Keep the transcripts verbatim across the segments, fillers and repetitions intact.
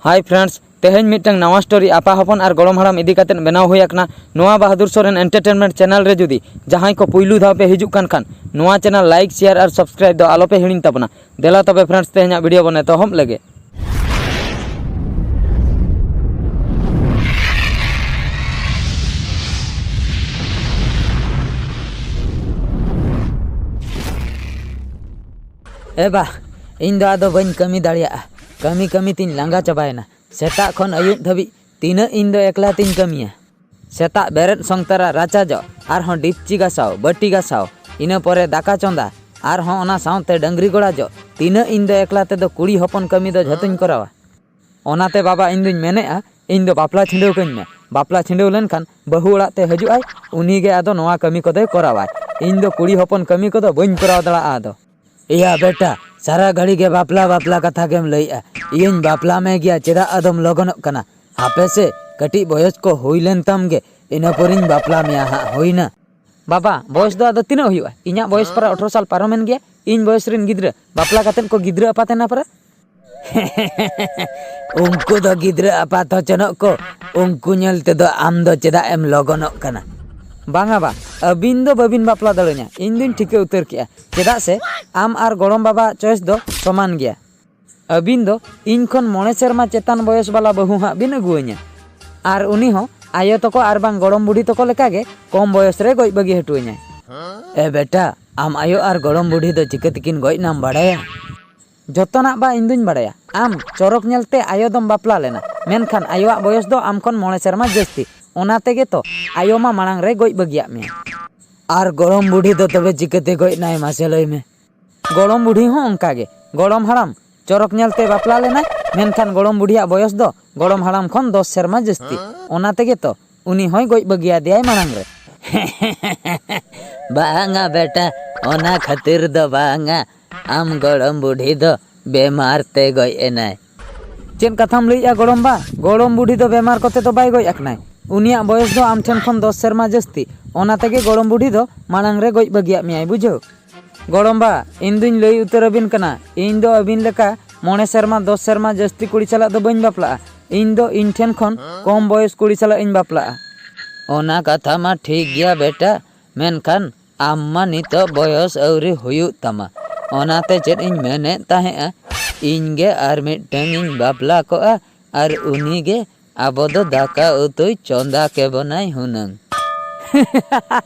Hi friends, ᱛᱮᱦᱮᱧ ᱢᱤᱫᱴᱟᱝ ᱱᱟᱣᱟ story ᱟᱯᱟ ᱦᱚᱯᱚᱱ ᱟᱨ ᱜᱚᱲᱚᱢ ᱦᱟᱲᱟᱢ ᱤᱫᱤ ᱠᱟᱛᱮᱫ ᱵᱮᱱᱟᱣ ᱦᱩᱭ ᱟᱠᱟᱱᱟ᱾ ᱱᱚᱣᱟ ᱵᱟᱦᱟᱫᱩᱨ ᱥᱚᱨᱮᱱ entertainment channel ᱨᱮ ᱡᱩᱫᱤ ᱡᱟᱦᱟᱸᱭ ᱠᱚ ᱯᱩᱭᱞᱩ ᱫᱷᱟᱣ ᱯᱮ ᱦᱤᱡᱩᱜ ᱠᱟᱱ ᱠᱷᱟᱱ, ᱱᱚᱣᱟ channel like, share ᱟᱨ subscribe ᱫᱚ ᱟᱞᱚᱯᱮ ᱦᱤᱲᱤᱧ ᱛᱟᱵᱚᱱᱟ᱾ ᱫᱮᱞᱟ ᱛᱚᱵᱮ friends, ᱛᱮᱦᱮᱧᱟᱜ video ᱵᱚᱱ ᱮᱛᱚᱦᱚᱵ ᱞᱮᱜᱮ᱾ ᱮ ᱵᱟ, ᱤᱧ ᱫᱚ ᱟᱫᱚ ᱵᱟᱹᱧ ᱠᱟᱹᱢᱤ ᱫᱟᱲᱮᱭᱟᱜᱼᱟ᱾ ᱠᱟᱹᱢᱤ ᱠᱟᱹᱢᱤ ᱛᱤᱧ ᱞᱟᱸᱜᱟ ᱪᱟᱵᱟᱭᱮᱱᱟ᱾ ᱥᱮᱛᱟᱜ ᱠᱷᱚᱱ ᱟᱹᱭᱩᱵ ᱫᱷᱟᱹᱵᱤᱡ ᱛᱤᱱᱟᱹᱜ ᱤᱧ ᱫᱚ ᱮᱠᱞᱟ ᱛᱤᱧ ᱠᱟᱹᱢᱤᱭᱟ? ᱥᱮᱛᱟᱜ ᱵᱮᱨᱮᱫ ᱥᱚᱝ ᱛᱟᱨᱟ ᱨᱟᱪᱟ ᱡᱚᱜ, ᱟᱨᱦᱚᱸ ᱰᱤᱯᱪᱤ ᱜᱟᱥᱟᱣ, ᱵᱟᱹᱴᱤ ᱜᱟᱥᱟᱣ, ᱤᱱᱟᱹ ᱯᱚᱨᱮ ᱫᱟᱠᱟ ᱪᱚᱸᱫᱟ, ᱟᱨᱦᱚᱸ ᱚᱱᱟ ᱥᱟᱶᱛᱮ ᱰᱟᱹᱝᱨᱤ ᱜᱚᱲᱟ ᱡᱚᱜ᱾ ᱛᱤᱱᱟᱹᱜ ᱤᱧ ᱫᱚ ᱮᱠᱞᱟ ᱛᱮᱫᱚ ᱠᱩᱲᱤ ᱦᱚᱯᱚᱱ ᱠᱟᱹᱢᱤ ᱫᱚ ᱡᱷᱚᱛᱚᱧ ᱠᱚᱨᱟᱣᱟ᱾ ᱚᱱᱟᱛᱮ ᱵᱟᱵᱟ, ᱤᱧ ᱫᱩᱧ ᱢᱮᱱᱮᱫᱼᱟ, ᱤᱧ ᱫᱚ ᱵᱟᱯᱞᱟ ᱪᱷᱤᱸᱰᱟᱹᱣ ᱠᱟᱹᱧ ᱢᱮ᱾ ᱵᱟᱯᱞᱟ ᱪᱷᱤᱸᱰᱟᱹᱣ ᱞᱮᱱᱠᱷᱟᱱ ᱵᱟᱹᱦᱩ ᱚᱲᱟᱜ ᱛᱮ ᱦᱤᱡᱩᱜ ᱟᱭ, ᱩᱱᱤ ᱜᱮ ᱟᱫᱚ ᱱᱚᱣᱟ ᱠᱟᱹᱢᱤ ᱠᱚᱫᱚᱭ ᱠᱚᱨᱟᱣᱟᱭ᱾ ᱤᱧ ᱫᱚ ᱠᱩᱲᱤ ᱦᱚᱯᱚᱱ ᱠᱟᱹᱢᱤ ᱠᱚᱫᱚ ᱵᱟᱹᱧ ᱠᱚᱨᱟᱣ ᱫᱟᱲᱮᱭᱟᱜᱼᱟ ᱟᱫᱚ᱾ ᱮᱭᱟ ᱵᱮᱴᱟ, ᱥᱟᱨᱟ ᱜᱷᱟᱹᱲᱤ ᱜᱮ ᱵᱟᱯᱞᱟ ᱵᱟᱯᱞᱟ ᱠᱟᱛᱷᱟ ᱜᱮᱢ ᱞᱟᱹᱭᱮᱜᱼᱟ᱾ ᱤᱭᱟᱹᱧ ᱵᱟᱯᱞᱟ ᱢᱮ ᱜᱮᱭᱟ, ᱪᱮᱫᱟᱜ ᱟᱫᱚᱢ ᱞᱚᱜᱚᱱᱚᱜ ᱠᱟᱱᱟ? ᱦᱟᱯᱮ ᱥᱮ, ᱠᱟᱹᱴᱤᱡ ᱵᱚᱭᱚᱥ ᱠᱚ ᱦᱩᱭ ᱞᱮᱱ ᱛᱟᱢ ᱜᱮ, ᱤᱱᱟᱹ ᱯᱚᱨᱤᱧ ᱵᱟᱯᱞᱟ ᱢᱮᱭᱟ ᱦᱟᱸᱜ, ᱦᱩᱭᱱᱟ? ᱵᱟᱵᱟ, ᱵᱚᱭᱚᱥ ᱫᱚ ᱟᱫᱚ ᱛᱤᱱᱟᱹᱜ ᱦᱩᱭᱩᱜᱼᱟ? ᱤᱧᱟᱹᱜ ᱵᱚᱭᱚᱥ ᱯᱟᱨᱟ ᱟᱴᱷᱨᱚ ᱥᱟᱞ ᱯᱟᱨᱚᱢᱮᱱ ᱜᱮᱭᱟ᱾ ᱤᱧ ᱵᱚᱭᱚᱥ ᱨᱮᱱ ᱜᱤᱫᱽᱨᱟᱹ ᱵᱟᱯᱞᱟ ᱠᱟᱛᱮᱫ ᱠᱚ ᱜᱤᱫᱽᱨᱟᱹ ᱟᱯᱟᱛ ᱮᱱᱟ ᱯᱟᱨᱟ᱾ ᱩᱱᱠᱩ ᱫᱚ ᱜᱤᱫᱽᱨᱟᱹ ᱟᱯᱟᱛ ᱦᱚᱪᱚᱱᱚᱜ ᱠᱚ, ᱩᱱᱠᱩ ᱧᱮᱞ ᱛᱮᱫᱚ ᱟᱢ ᱫᱚ ᱪᱮᱫᱟᱜ ᱮᱢ ᱞᱚᱜᱚᱱᱚᱜ ᱠᱟᱱᱟ? ᱵᱟᱝᱟ ᱵᱟ, ᱟᱹᱵᱤᱱ ᱫᱚ ᱵᱟᱹᱵᱤᱱ ᱵᱟᱯᱞᱟ ᱫᱟᱲᱮᱧᱟ, ᱤᱧ ᱫᱩᱧ ᱴᱷᱤᱠᱟᱹ ᱩᱛᱟᱹᱨ ᱠᱮᱜᱼᱟ᱾ ᱪᱮᱫᱟᱜ ᱥᱮ ᱟᱢ ᱟᱨ ᱜᱚᱲᱚᱢ ᱵᱟᱵᱟᱣᱟᱜ choice ᱫᱚ ᱥᱚᱢᱟᱱ ᱜᱮᱭᱟ᱾ ᱟᱹᱵᱤᱱ ᱫᱚ ᱤᱧ ᱠᱷᱚᱱ ᱢᱚᱬᱮ ᱥᱮᱨᱢᱟ ᱪᱮᱛᱟᱱ ᱵᱚᱭᱚᱥ ᱵᱟᱞᱟ ᱵᱟᱹᱦᱩ ᱦᱟᱸᱜ ᱵᱤᱱ ᱟᱹᱜᱩᱣᱟᱹᱧᱟ᱾ ᱟᱨ ᱩᱱᱤ ᱦᱚᱸ ᱟᱭᱳ ᱛᱟᱠᱚ ᱟᱨ ᱵᱟᱝ ᱜᱚᱲᱚᱢ ᱵᱩᱰᱷᱤ ᱛᱟᱠᱚ ᱞᱮᱠᱟᱜᱮ ᱠᱚᱢ ᱵᱚᱭᱚᱥ ᱨᱮ ᱜᱚᱡ ᱵᱟᱹᱜᱤ ᱦᱚᱴᱚᱣᱟᱹᱧᱟᱭ᱾ ᱮ ᱵᱮᱴᱟ, ᱟᱢ ᱟᱭᱳ ᱟᱨ ᱜᱚᱲᱚᱢ ᱵᱩᱰᱷᱤ ᱫᱚ ᱪᱤᱠᱟᱹ ᱛᱮᱠᱤᱱ ᱜᱚᱡ ᱮᱱᱟᱢ ᱵᱟᱲᱟᱭᱟ? ᱡᱚᱛᱚᱱᱟᱜ ᱵᱟ ᱤᱧ ᱫᱩᱧ ᱵᱟᱲᱟᱭᱟ᱾ ᱟᱢ ᱪᱚᱨᱚᱠ ᱧᱮᱞᱛᱮ ᱟᱭᱳ ᱫᱚᱢ ᱵᱟᱯᱞᱟ ᱞᱮᱱᱟ, ᱢᱮᱱᱠᱷᱟᱱ ᱟᱭᱳᱣᱟᱜ ᱵᱚᱭᱚᱥ ᱫᱚ ᱟᱢ ᱠᱷᱚᱱ ᱢᱚᱬᱮ ᱥᱮᱨᱢᱟ ᱡᱟᱹᱥᱛᱤ᱾ ᱚᱱᱟ ᱛᱮᱜᱮ ᱛᱚ ᱟᱭᱳ ᱢᱟ ᱢᱟᱲᱟᱝ ᱨᱮ ᱜᱚᱡ ᱵᱟᱹᱜᱤᱭᱟᱜ ᱢᱮᱭᱟ᱾ ᱟᱨ ᱜᱚᱲᱚᱢ ᱵᱩᱰᱷᱤ ᱫᱚ ᱛᱚᱵᱮ ᱪᱤᱠᱟᱹᱛᱮ ᱜᱚᱡ ᱮᱱᱟᱭ, ᱢᱟᱥᱮ ᱞᱟᱹᱭ ᱢᱮ? ᱜᱚᱲᱚᱢ ᱵᱩᱰᱷᱤ ᱦᱚᱸ ᱚᱱᱠᱟ ᱜᱮ᱾ ᱜᱚᱲᱚᱢ ᱦᱟᱲᱟᱢ ᱪᱚᱨᱚᱠ ᱧᱮᱞᱛᱮ ᱵᱟᱯᱞᱟ ᱞᱮᱱᱟᱭ, ᱢᱮᱱᱠᱷᱟᱱ ᱜᱚᱲᱚᱢ ᱵᱩᱰᱷᱤᱭᱟᱜ ᱵᱚᱭᱚᱥ ᱫᱚ ᱜᱚᱲᱚᱢ ᱦᱟᱲᱟᱢ ᱠᱷᱚᱱ ᱫᱚᱥ ᱥᱮᱨᱢᱟ ᱡᱟᱹᱥᱛᱤ᱾ ᱚᱱᱟ ᱛᱮᱜᱮ ᱛᱚ ᱩᱱᱤ ᱦᱚᱸᱭ ᱜᱚᱡ ᱵᱟᱹᱜᱤᱭᱟᱫᱮᱭᱟᱭ ᱢᱟᱲᱟᱝ ᱨᱮ᱾ ᱵᱟᱝᱟ ᱵᱮᱴᱟ, ᱚᱱᱟ ᱠᱷᱟᱹᱛᱤᱨ ᱫᱚ ᱵᱟᱝᱟ, ᱟᱢ ᱜᱚᱲᱚᱢ ᱵᱩᱰᱷᱤ ᱫᱚ ᱵᱮᱢᱟᱨ ᱛᱮ ᱜᱚᱡ ᱮᱱᱟᱭ᱾ ᱪᱮᱫ ᱠᱟᱛᱷᱟᱢ ᱞᱟᱹᱭᱮᱜᱼᱟ ᱜᱚᱲᱚᱢ ᱵᱟ? ᱜᱚᱲᱚᱢ ᱵᱩᱰᱷᱤ ᱫᱚ ᱵᱮᱢᱟᱨ ᱠᱚᱛᱮ ᱫᱚ ᱵᱟᱭ ᱜᱚᱡ ᱟᱠᱟᱱᱟᱭ᱾ ᱩᱱᱤᱭᱟᱜ ᱵᱚᱭᱚᱥ ᱫᱚ ᱟᱢ ᱴᱷᱮᱱ ᱠᱷᱚᱱ ᱫᱚᱥ ᱥᱮᱨᱢᱟ ᱡᱟᱹᱥᱛᱤ᱾ ᱚᱱᱟ ᱛᱮᱜᱮ ᱜᱚᱲᱚᱢ ᱵᱩᱰᱷᱤ ᱫᱚ ᱢᱟᱲᱟᱝ ᱨᱮ ᱜᱚᱡ ᱵᱟᱹᱜᱤᱭᱟᱜ ᱢᱮᱭᱟᱭ, ᱵᱩᱡᱷᱟᱹᱣ? ᱜᱚᱲᱚᱢ ᱵᱟ, ᱤᱧ ᱫᱩᱧ ᱞᱟᱹᱭ ᱩᱛᱟᱹᱨ ᱟᱹᱵᱤᱱ ᱠᱟᱱᱟ, ᱤᱧ ᱫᱚ ᱟᱹᱵᱤᱱ ᱞᱮᱠᱟ ᱢᱚᱬᱮ ᱥᱮᱨᱢᱟ, ᱫᱚᱥ ᱥᱮᱨᱢᱟ ᱡᱟᱹᱥᱛᱤ ᱠᱩᱲᱤ ᱥᱟᱞᱟᱜ ᱫᱚ ᱵᱟᱹᱧ ᱵᱟᱯᱞᱟᱜᱼᱟ᱾ ᱤᱧ ᱫᱚ ᱤᱧ ᱴᱷᱮᱱ ᱠᱷᱚᱱ ᱠᱚᱢ ᱵᱚᱭᱚᱥ ᱠᱩᱲᱤ ᱥᱟᱞᱟᱜ ᱤᱧ ᱵᱟᱯᱞᱟᱜᱼᱟ᱾ ᱚᱱᱟ ᱠᱟᱛᱷᱟ ᱢᱟ ᱴᱷᱤᱠ ᱜᱮᱭᱟ ᱵᱮᱴᱟ, ᱢᱮᱱᱠᱷᱟᱱ ᱟᱢ ᱢᱟ ᱱᱤᱛᱚᱜ ᱵᱚᱭᱚᱥ ᱟᱹᱣᱨᱤ ᱦᱩᱭᱩᱜ ᱛᱟᱢᱟ᱾ ᱚᱱᱟᱛᱮ ᱪᱮᱫ ᱤᱧ ᱢᱮᱱᱮᱫ ᱛᱟᱦᱮᱸᱜᱼᱟ, ᱤᱧ ᱜᱮ ᱟᱨ ᱢᱤᱫᱴᱟᱝ ᱤᱧ ᱵᱟᱯᱞᱟ ᱠᱚᱜᱼᱟ ᱟᱨ ᱩᱱᱤ ᱜᱮ ᱟᱵᱚ ᱫᱚ ᱫᱟᱠᱟ ᱩᱛᱩᱭ ᱪᱚᱸᱫᱟ ᱠᱮᱵᱚᱱᱟᱭ ᱦᱩᱱᱟᱹᱝ᱾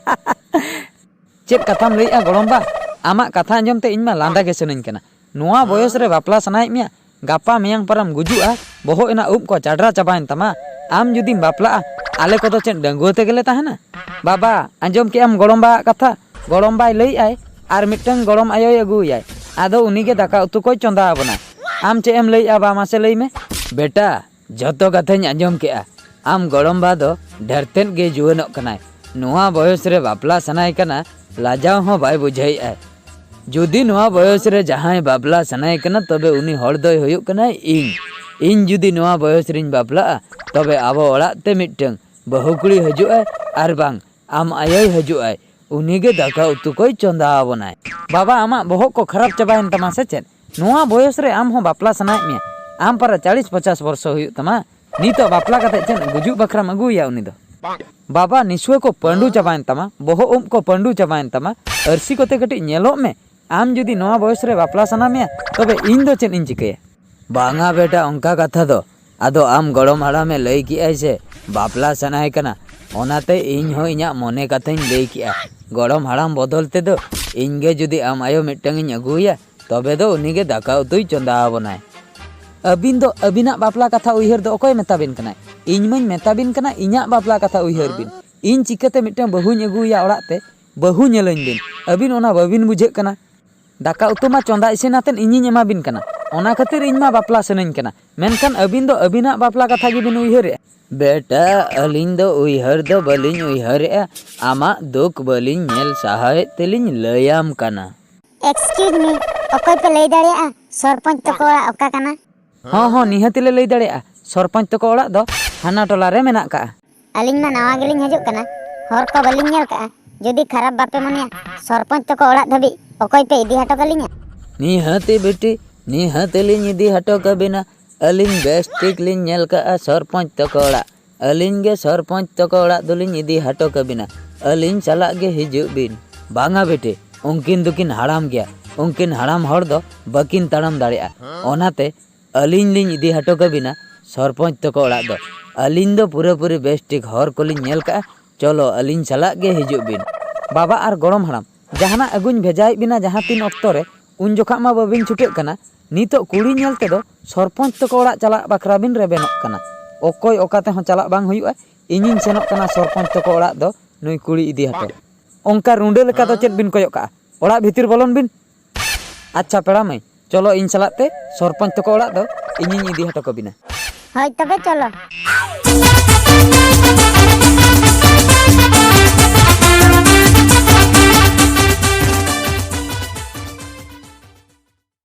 ᱪᱮᱫ ᱠᱟᱛᱷᱟᱢ ᱞᱟᱹᱭᱮᱜᱼᱟ ᱜᱚᱲᱚᱢ ᱵᱟ? ᱟᱢᱟᱜ ᱠᱟᱛᱷᱟ ᱟᱸᱡᱚᱢ ᱛᱮ ᱤᱧ ᱢᱟ ᱞᱟᱸᱫᱟ ᱜᱮ ᱥᱟᱱᱟᱧ ᱠᱟᱱᱟ᱾ ᱱᱚᱣᱟ ᱵᱚᱭᱚᱥ ᱨᱮ ᱵᱟᱯᱞᱟ ᱥᱟᱱᱟᱭᱮᱫ ᱢᱮᱭᱟ? ᱜᱟᱯᱟ ᱢᱮᱭᱟᱝ ᱯᱟᱨᱟᱢ ᱜᱩᱡᱩᱜᱼᱟ, ᱵᱚᱦᱚᱜ ᱨᱮᱱᱟᱜ ᱩᱵ ᱠᱚ ᱪᱟᱰᱨᱟ ᱪᱟᱵᱟᱭᱮᱱ ᱛᱟᱢᱟ᱾ ᱟᱢ ᱡᱩᱫᱤᱢ ᱵᱟᱯᱞᱟᱜᱼᱟ, ᱟᱞᱮ ᱠᱚᱫᱚ ᱪᱮᱫ ᱰᱟᱺᱜᱩᱣᱟᱹ ᱛᱮᱜᱮᱞᱮ ᱛᱟᱦᱮᱱᱟ? ᱵᱟᱵᱟ, ᱟᱸᱡᱚᱢ ᱠᱮᱜᱼᱟᱢ ᱜᱚᱲᱚᱢ ᱵᱟᱣᱟᱜ ᱠᱟᱛᱷᱟ? ᱜᱚᱲᱚᱢ ᱵᱟᱭ ᱞᱟᱹᱭᱮᱜᱼᱟᱭ, ᱟᱨ ᱢᱤᱫᱴᱟᱝ ᱜᱚᱲᱚᱢ ᱟᱭᱳᱭ ᱟᱹᱜᱩᱭᱟᱭ᱾ ᱟᱫᱚ ᱩᱱᱤ ᱜᱮ ᱫᱟᱠᱟ ᱩᱛᱩ ᱠᱚᱭ ᱪᱚᱸᱫᱟ ᱟᱵᱚᱱᱟ᱾ ᱟᱢ ᱪᱮᱫ ᱮᱢ ᱞᱟᱹᱭᱮᱜᱼᱟ ᱵᱟ, ᱢᱟᱥᱮ ᱞᱟᱹᱭ ᱢᱮ᱾ ᱵᱮᱴᱟ, ᱡᱷᱚᱛᱚ ᱠᱟᱛᱷᱟᱧ ᱟᱸᱡᱚᱢ ᱠᱮᱜᱼᱟ᱾ ᱟᱢ ᱜᱚᱲᱚᱢ ᱵᱟ ᱫᱚ ᱰᱷᱮᱨ ᱛᱮᱫ ᱜᱮ ᱡᱩᱣᱟᱹᱱᱚᱜ ᱠᱟᱱᱟᱭ᱾ ᱱᱚᱣᱟ ᱵᱚᱭᱚᱥ ᱨᱮ ᱵᱟᱯᱞᱟ ᱥᱟᱱᱟᱭᱮ ᱠᱟᱱᱟ, ᱞᱟᱡᱟᱣ ᱦᱚᱸ ᱵᱟᱭ ᱵᱩᱡᱷᱟᱹᱣᱮᱜᱼᱟᱭ᱾ ᱡᱩᱫᱤ ᱱᱚᱣᱟ ᱵᱚᱭᱚᱥ ᱨᱮ ᱡᱟᱦᱟᱸᱭ ᱵᱟᱯᱞᱟ ᱥᱟᱱᱟᱭᱮ ᱠᱟᱱᱟ, ᱛᱚᱵᱮ ᱩᱱᱤ ᱦᱚᱲ ᱫᱚᱭ ᱦᱩᱭᱩᱜ ᱠᱟᱱᱟᱭ ᱤᱧ᱾ ᱤᱧ ᱡᱩᱫᱤ ᱱᱚᱣᱟ ᱵᱚᱭᱚᱥ ᱨᱤᱧ ᱵᱟᱯᱞᱟᱜᱼᱟ, ᱛᱚᱵᱮ ᱟᱵᱚ ᱚᱲᱟᱜ ᱛᱮ ᱢᱤᱫᱴᱟᱝ ᱵᱟᱹᱦᱩ ᱠᱩᱲᱤ ᱦᱤᱡᱩᱜᱼᱟᱭ, ᱟᱨ ᱵᱟᱝ ᱟᱢ ᱟᱭᱳᱭ ᱦᱤᱡᱩᱜᱼᱟᱭ᱾ ᱩᱱᱤ ᱜᱮ ᱫᱟᱠᱟ ᱩᱛᱩ ᱠᱚᱭ ᱪᱚᱸᱫᱟ ᱟᱵᱚᱱᱟᱭ᱾ ᱵᱟᱵᱟ, ᱟᱢᱟᱜ ᱵᱚᱦᱚᱜ ᱠᱚ ᱠᱷᱟᱨᱟᱯ ᱪᱟᱵᱟᱭᱮᱱ ᱛᱟᱢᱟ ᱥᱮ ᱪᱮᱫ? ᱱᱚᱣᱟ ᱵᱚᱭᱚᱥ ᱨᱮ ᱟᱢ ᱦᱚᱸ ᱵᱟᱯᱞᱟ ᱥᱟᱱᱟᱭᱮᱫ ᱢᱮᱭᱟ? ᱟᱢ ᱯᱟᱨᱟ ᱪᱟᱞᱤᱥ ᱯᱚᱪᱟᱥ ᱵᱚᱨᱥᱚ ᱦᱩᱭᱩᱜ ᱛᱟᱢᱟ᱾ ᱱᱤᱛᱚᱜ ᱵᱟᱯᱞᱟ ᱠᱟᱛᱮ ᱪᱮᱫ ᱜᱩᱡᱩᱜ ᱵᱟᱠᱷᱨᱟᱢ ᱟᱹᱜᱩᱭᱟ ᱩᱱᱤ ᱫᱚ? ᱵᱟᱵᱟ, ᱱᱤᱥᱩᱣᱟᱹ ᱠᱚ ᱯᱟᱹᱰᱩ ᱪᱟᱵᱟᱭᱮᱱ ᱛᱟᱢᱟ, ᱵᱚᱦᱚᱜ ᱩᱵ ᱠᱚ ᱯᱟᱹᱰᱩ ᱪᱟᱵᱟᱭᱮᱱ ᱛᱟᱢᱟ᱾ ᱟᱹᱨᱥᱤ ᱠᱚᱛᱮ ᱠᱟᱹᱴᱤᱡ ᱧᱮᱞᱚᱜ ᱢᱮ᱾ ᱟᱢ ᱡᱩᱫᱤ ᱱᱚᱣᱟ ᱵᱚᱭᱚᱥ ᱨᱮ ᱵᱟᱯᱞᱟ ᱥᱟᱱᱟ ᱢᱮᱭᱟ, ᱛᱚᱵᱮ ᱤᱧ ᱫᱚ ᱪᱮᱫ ᱤᱧ ᱪᱤᱠᱟᱹᱭᱟ? ᱵᱟᱝᱟ ᱵᱮᱴᱟ, ᱚᱱᱠᱟ ᱠᱟᱛᱷᱟ ᱫᱚ᱾ ᱟᱫᱚ ᱟᱢ ᱜᱚᱲᱚᱢ ᱦᱟᱲᱟᱢᱮ ᱞᱟᱹᱭ ᱠᱮᱜᱼᱟᱭ ᱥᱮ ᱵᱟᱯᱞᱟ ᱥᱟᱱᱟᱭᱮ ᱠᱟᱱᱟ, ᱚᱱᱟᱛᱮ ᱤᱧ ᱦᱚᱸ ᱤᱧᱟᱹᱜ ᱢᱚᱱᱮ ᱠᱟᱛᱷᱟᱧ ᱞᱟᱹᱭ ᱠᱮᱜᱼᱟ᱾ ᱜᱚᱲᱚᱢ ᱦᱟᱲᱟᱢ ᱵᱚᱫᱚᱞ ᱛᱮᱫᱚ ᱤᱧ ᱜᱮ ᱡᱩᱫᱤ ᱟᱢ ᱟᱭᱳ ᱢᱤᱫᱴᱟᱝ ᱤᱧ ᱟᱹᱜᱩᱣᱟᱭᱟ, ᱛᱚᱵᱮ ᱫᱚ ᱩᱱᱤ ᱜᱮ ᱫᱟᱠᱟ ᱩᱛᱩᱭ ᱪᱚᱸᱫᱟ ᱟᱵᱚᱱᱟᱭ᱾ ᱟᱹᱵᱤᱱ ᱫᱚ ᱟᱹᱵᱤᱱᱟᱜ ᱵᱟᱯᱞᱟ ᱠᱟᱛᱷᱟ ᱩᱭᱦᱟᱹᱨ ᱫᱚ ᱚᱠᱚᱭ ᱢᱮᱛᱟ ᱵᱤᱱ ᱠᱟᱱᱟᱭ? ᱤᱧ ᱢᱟᱧ ᱢᱮᱛᱟ ᱵᱤᱱ ᱠᱟᱱᱟ, ᱤᱧᱟᱹᱜ ᱵᱟᱯᱞᱟ ᱠᱟᱛᱷᱟ ᱩᱭᱦᱟᱹᱨ ᱵᱤᱱ᱾ ᱤᱧ ᱪᱤᱠᱟᱹᱛᱮ ᱢᱤᱫᱴᱟᱝ ᱵᱟᱹᱦᱩᱧ ᱟᱹᱜᱩᱣᱟᱭᱟ ᱚᱲᱟᱜ ᱛᱮ? ᱵᱟᱹᱦᱩ ᱧᱮᱞᱟᱹᱧ ᱵᱤᱱ᱾ ᱟᱹᱵᱤᱱ ᱚᱱᱟ ᱵᱟᱹᱵᱤᱱ ᱵᱩᱡᱷᱟᱹᱜ ᱠᱟᱱᱟ? ᱫᱟᱠᱟ ᱩᱛᱩ ᱢᱟ ᱪᱚᱸᱫᱟ ᱤᱥᱤᱱ ᱟᱛᱮᱫ ᱤᱧᱤᱧ ᱮᱢᱟ ᱵᱤᱱ ᱠᱟᱱᱟ᱾ ᱚᱱᱟ ᱠᱷᱟᱹᱛᱤᱨ ᱤᱧ ᱢᱟ ᱵᱟᱯᱞᱟ ᱥᱟᱱᱟᱧ ᱠᱟᱱᱟ᱾ ᱢᱮᱱᱠᱷᱟᱱ ᱟᱹᱵᱤᱱ ᱫᱚ ᱟᱹᱵᱤᱱᱟᱜ ᱵᱟᱯᱞᱟ ᱠᱟᱛᱷᱟ ᱜᱮᱵᱤᱱ ᱩᱭᱦᱟᱹᱨᱮᱜᱼᱟ᱾ ᱵᱮᱴᱟ, ᱟᱹᱞᱤᱧ ᱫᱚ ᱩᱭᱦᱟᱹᱨ ᱫᱚ ᱵᱟᱹᱞᱤᱧ ᱩᱭᱦᱟᱹᱨᱮᱜᱼᱟ᱾ ᱟᱢᱟᱜ ᱫᱩᱠ ᱵᱟᱹᱞᱤᱧ ᱧᱮᱞ ᱥᱟᱦᱟᱣᱮᱫ ᱛᱮᱞᱤᱧ ᱞᱟᱹᱭᱟᱢ ᱠᱟᱱᱟ᱾ Excuse me, ᱚᱠᱚᱭ ᱯᱮ ᱞᱟᱹᱭ ᱫᱟᱲᱮᱭᱟᱜᱼᱟ ᱥᱚᱨᱯᱚᱧᱪ ᱛᱟᱠᱚ ᱚᱲᱟᱜ ᱚᱠᱟ ᱠᱟᱱᱟ? ᱦᱚᱸ, ᱦᱚᱸ, ᱱᱤᱦᱟᱹᱛ ᱞᱮ ᱞᱟᱹᱭ ᱫᱟᱲᱮᱭᱟᱜᱼᱟ᱾ ᱥᱚᱨᱯᱚᱧᱪ ᱛᱟᱠᱚ ᱚᱲᱟᱜ ᱫᱚ ᱦᱟᱱᱟ ᱴᱚᱞᱟ ᱨᱮ ᱢᱮᱱᱟᱜ ᱠᱟᱜᱼᱟ᱾ ᱟᱹᱞᱤᱧ ᱢᱟ ᱱᱟᱣᱟ ᱜᱮᱞᱤᱧ ᱦᱤᱡᱩᱜ ᱠᱟᱱᱟ, ᱦᱚᱨ ᱠᱚ ᱵᱟᱹᱞᱤᱧ ᱧᱮᱞ ᱠᱟᱜᱼᱟ᱾ ᱡᱩᱫᱤ ᱠᱷᱟᱨᱟᱯ ᱵᱟᱯᱮ ᱢᱚᱱᱮᱭᱟ, ᱥᱚᱨᱯᱚᱧᱪ ᱛᱟᱠᱚ ᱚᱲᱟᱜ ᱫᱷᱟᱹᱵᱤᱡ ᱚᱠᱚᱭ ᱯᱮ ᱤᱫᱤ ᱦᱚᱴᱚ ᱠᱟᱞᱤᱧᱟ? ᱱᱤᱦᱟᱹᱛᱤ ᱵᱤᱴᱤ, ᱱᱤᱦᱟᱹᱛ ᱞᱤᱧ ᱤᱫᱤ ᱦᱚᱴᱚ ᱠᱟᱵᱤᱱᱟ᱾ ᱟᱹᱞᱤᱧ ᱵᱮᱥ ᱴᱷᱤᱠ ᱞᱤᱧ ᱧᱮᱞ ᱠᱟᱜᱼᱟ ᱥᱚᱨᱯᱚᱧᱪ ᱛᱟᱠᱚ ᱚᱲᱟᱜ᱾ ᱟᱹᱞᱤᱧ ᱜᱮ ᱥᱚᱨᱯᱚᱧᱪ ᱛᱟᱠᱚ ᱚᱲᱟᱜ ᱫᱚᱞᱤᱧ ᱤᱫᱤ ᱦᱚᱴᱚ ᱠᱟᱵᱤᱱᱟ᱾ ᱟᱹᱞᱤᱧ ᱥᱟᱞᱟᱜ ᱜᱮ ᱦᱤᱡᱩᱜ ᱵᱤᱱ᱾ ᱵᱟᱝᱟ ᱵᱮᱴᱮ, ᱩᱱᱠᱤᱱ ᱫᱚᱠᱤᱱ ᱦᱟᱲᱟᱢ ᱜᱮᱭᱟ᱾ ᱩᱱᱠᱤᱱ ᱦᱟᱲᱟᱢ ᱦᱚᱲ ᱫᱚ ᱵᱟᱹᱠᱤᱱ ᱛᱟᱲᱟᱢ ᱫᱟᱲᱮᱭᱟᱜᱼᱟ᱾ ᱚᱱᱟᱛᱮ ᱟᱹᱞᱤᱧ ᱞᱤᱧ ᱤᱫᱤ ᱦᱚᱴᱚ ᱠᱟᱵᱤᱱᱟ ᱥᱚᱨᱯᱚᱧᱪ ᱛᱟᱠᱚ ᱚᱲᱟᱜ ᱫᱚ᱾ ᱟᱹᱞᱤᱧ ᱫᱚ ᱯᱩᱨᱟᱹᱯᱩᱨᱤ ᱵᱮᱥ ᱴᱷᱤᱠ ᱦᱚᱨ ᱠᱚᱞᱤᱧ ᱧᱮᱞ ᱠᱟᱜᱼᱟ᱾ ᱪᱚᱞᱚ, ᱟᱹᱞᱤᱧ ᱥᱟᱞᱟᱜ ᱜᱮ ᱦᱤᱡᱩᱜ ᱵᱤᱱ᱾ ᱵᱟᱵᱟ ᱟᱨ ᱜᱚᱲᱚᱢ ᱦᱟᱲᱟᱢ, ᱡᱟᱦᱟᱱᱟᱜ ᱟᱹᱜᱩᱧ ᱵᱷᱮᱡᱟᱭᱮᱫ ᱵᱤᱱᱟ ᱡᱟᱦᱟᱸ ᱛᱤᱱ ᱚᱠᱛᱚ ᱨᱮ, ᱩᱱ ᱡᱚᱠᱷᱟᱜ ᱢᱟ ᱵᱟᱹᱵᱤᱱ ᱪᱷᱩᱴᱟᱹᱜ ᱠᱟᱱᱟ᱾ ᱱᱤᱛᱚᱜ ᱠᱩᱲᱤ ᱧᱮᱞ ᱛᱮᱫᱚ ᱥᱚᱨᱯᱚᱧᱪ ᱛᱟᱠᱚ ᱚᱲᱟᱜ ᱪᱟᱞᱟᱜ ᱵᱟᱠᱷᱨᱟ ᱵᱤᱱ ᱨᱮᱵᱮᱱᱚᱜ ᱠᱟᱱᱟ᱾ ᱚᱠᱚᱭ ᱚᱠᱟ ᱛᱮᱦᱚᱸ ᱪᱟᱞᱟᱜ ᱵᱟᱝ ᱦᱩᱭᱩᱜᱼᱟ᱾ ᱤᱧᱤᱧ ᱥᱮᱱᱚᱜ ᱠᱟᱱᱟ ᱥᱚᱨᱯᱚᱧᱪ ᱛᱟᱠᱚ ᱚᱲᱟᱜ ᱫᱚ ᱱᱩᱭ ᱠᱩᱲᱤ ᱤᱫᱤ ᱦᱚᱴᱚ᱾ ᱚᱱᱠᱟ ᱨᱩᱸᱰᱟᱹ ᱞᱮᱠᱟ ᱫᱚ ᱪᱮᱫ ᱵᱤᱱ ᱠᱚᱭᱚᱜ ᱠᱟᱜᱼᱟ? ᱚᱲᱟᱜ ᱵᱷᱤᱛᱤᱨ ᱵᱚᱞᱚᱱ ᱵᱤᱱ᱾ ᱟᱪᱪᱷᱟ ᱯᱮᱲᱟ ᱢᱟᱹᱭ, ᱪᱚᱞᱚ ᱤᱧ ᱥᱟᱞᱟᱜ ᱛᱮ ᱥᱚᱨᱯᱚᱧᱪ ᱛᱟᱠᱚ ᱚᱲᱟᱜ ᱫᱚ ᱤᱧᱤᱧ ᱤᱫᱤ ᱦᱚᱴᱚ ᱠᱟᱵᱤᱱᱟ᱾ ᱦᱳᱭ ᱛᱚᱵᱮ ᱪᱚᱞᱚ᱾